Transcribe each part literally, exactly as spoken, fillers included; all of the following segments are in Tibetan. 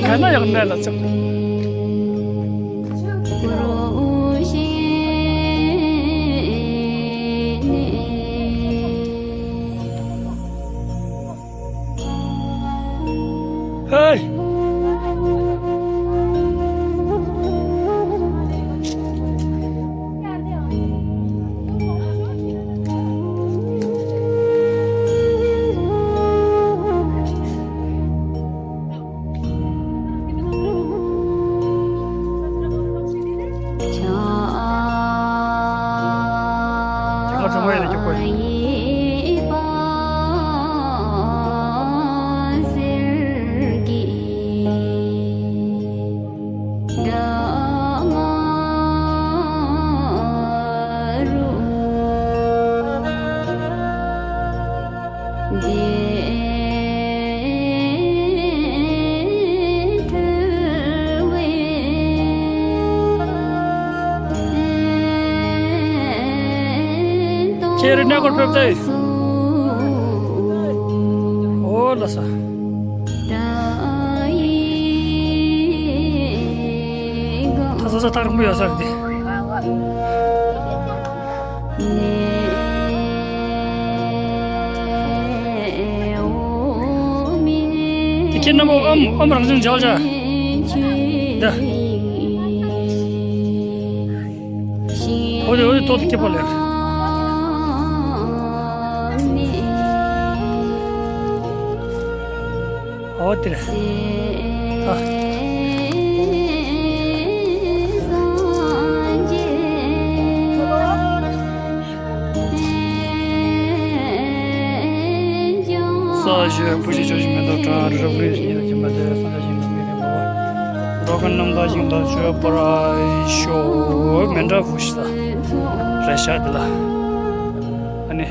ཡང་ན་ཡང་ནས་ལ་ཚིག་ཧེ། ཁྱེད་རང་གནས་སྐོར་ཕེབས་ཏེ། ཨོ་ལ་ས། ད་ས་ས་ཐག་རིང་པོ་ཡོད་ས་རེད་དེ། དེ་ཁྱེད་རྣམ་པ་ཨོམ་ཨོམ་རང་བཞིན་མཇལ་བྱ། འདི། འོ་དེ་འོ་དེ་ཏོག་ཏོག་སྐྱེས་པ་ལེར། འོ་དེ་རེད། ཨ། ས་ཞོད་བུ་ཞིག་ཆོས་ཤིག་མེ་ཏོག་གྲང་རི་རབ་རིས་ཉིད་ལ་ཁྱིམ་པ་དེ་སངས་རྒྱས་ཞིང་དུ་མི་རིང་པོ། འགྲོ་མགོན་རྣམ་དག་ཞིང་དུ་སྤྱོད་པར་ཤོག་མེ་འདྲ་བུ་ཞིག་ས་རེ་ཤག་དེ་ལ། ཨ་ནི།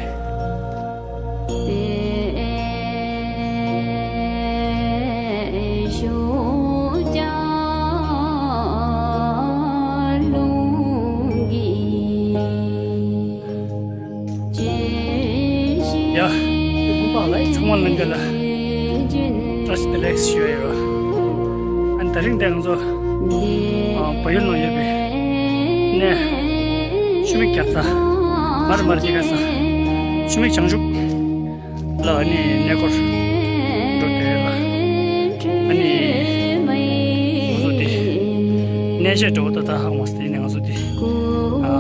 ཡ། ཚང་མ་ལ་འགན་ལ། བཀྲ་ཤིས་བདེ་ལེགས་ཞུ་ཡ་ཡོད། ཨ་ནི་དེ་རིང་དེ་ང་ཚོ་བལ་ཡུལ་ནང་ཡོད་པའི་གནས་ཆུ་མིག་རྒྱ་ཚ། མར་མར་གྱི་ག་ས་ཆུ་མིག་བྱང་ཆུབ་ལ་ཨ་ནི་གནས་སྐོར་འགྲོ་དེ་རེད་ལ། ཨ་ནི་ང་ཚོ་དེ་གནས་མཇལ་འགྲོ་ད་ད་ཧ་མ་སྟེ་ནས་ང་ཚོ་དེ་ཨ་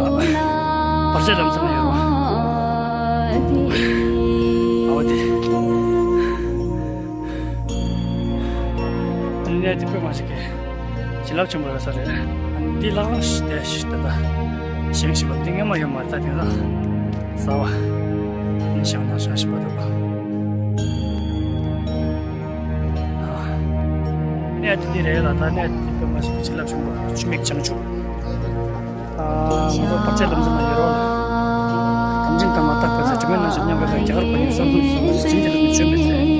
བར་ཆད་ལམ་སེང་ཡོད་པ། ཨ་བ་དེ། གནས་དེ་དཔེ་མ་ཞིག་གི་བྱིན་རླབས་ཆེན་པོ་ཡོད་ས་རེད། འདི་ལག་ལག་ཞིག་དེ་ཞིག་ད་ད་ཞིང་ཞིག་པ་འདི་སྔ་མ་ཡོད་མ་རེད། ད་དེང་སང་གསར་བ་ནི་ཞང་དང་ཞང་ཞིག་པ་འདུག་གནས་དེ་འདི་རེད་ལ། ད་གནས་དེ་དཔེ་མ་ཞིག་བྱིན་རླབས་ཆེན་པོ་ཆུ་མིག་བྱང་ཆུབ། ང་ཚོ་བར་ཆད་ལམ་སེང་ན་ཡོད་རོགས། དམ་ཅན་དང་མ་དག་པ་ཚེ་དྲི་མེད་རྣམ་བཞི་མཉམ་པའི་ལ། རྒྱ་གར་བོད་ཡུལ་ས་འཛོམས་སུ་བྱིན་གྱིས་བརླབས་ནས་བྱོན་པའི་ཚེ།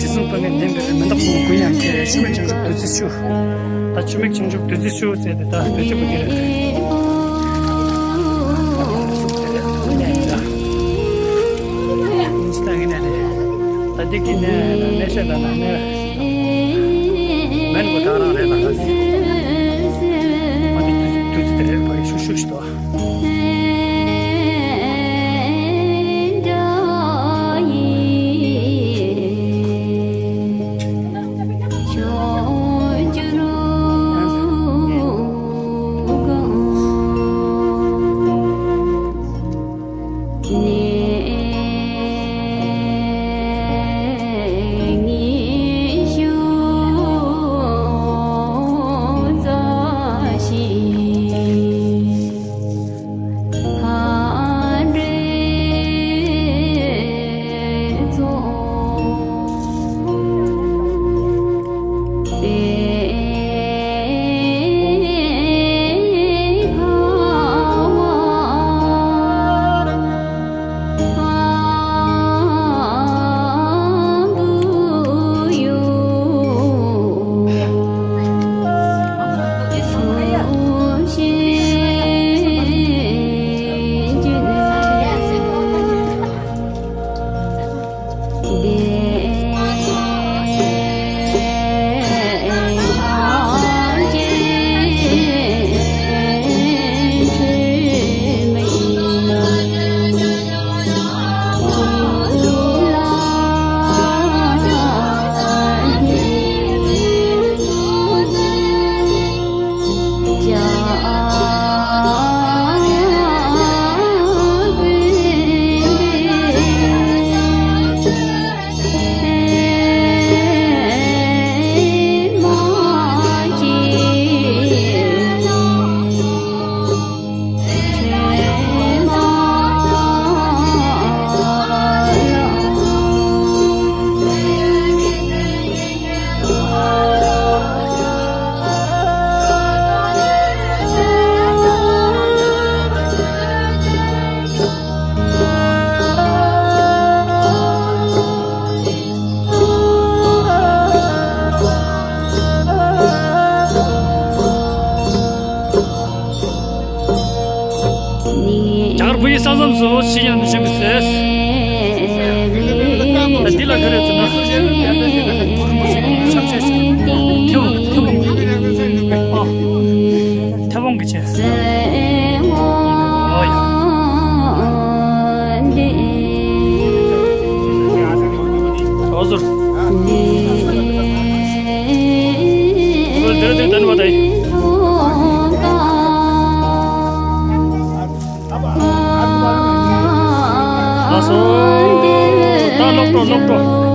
དྲི་བསུང་སྤོས་ངད་ལྡན་པའི་མེ་ཏོག་གསུམ་ཀུན་ཡང་ཁྱེད་ཆུ་མིག་བྱང་ཆུབ་བདུད་རྩི་ཆུ། ད་ཆུ་མིག་བྱང་ཆུབ་བདུད་རྩི་ཆུ་ཟེར་ཏེ་ད་བདུད་རྩི་བུ་དེ་རེད། ད་འདི་གི་ནས་ནས་ཤ་ད་ན་ནས་མེན་གོ་ད་རང་རེད་ལ། ད་ཟི་མ་འདི་བདུད་རྩི་དེ་རེད། བ་ཡི་ཤུ་ཤུ་ཤི་ཏོ། སོ་ཞིག་ཡང་ནུས་ཤིང་གི་ཟེར། ད་འདི་ལ་ག་རེ་ཚུད་ན། ཐེའུ་ཐེའུ་བོང་ཨ། ཐེའུ་བོང་གི་ཆེ། ཨོ་ཡ། ཨོ་ཟུར། ཨོ་དེར་དེར་དན་བ་དའི། ལགས་སོ། ད་ལོག་འགྲོ་ལོག་འགྲོ།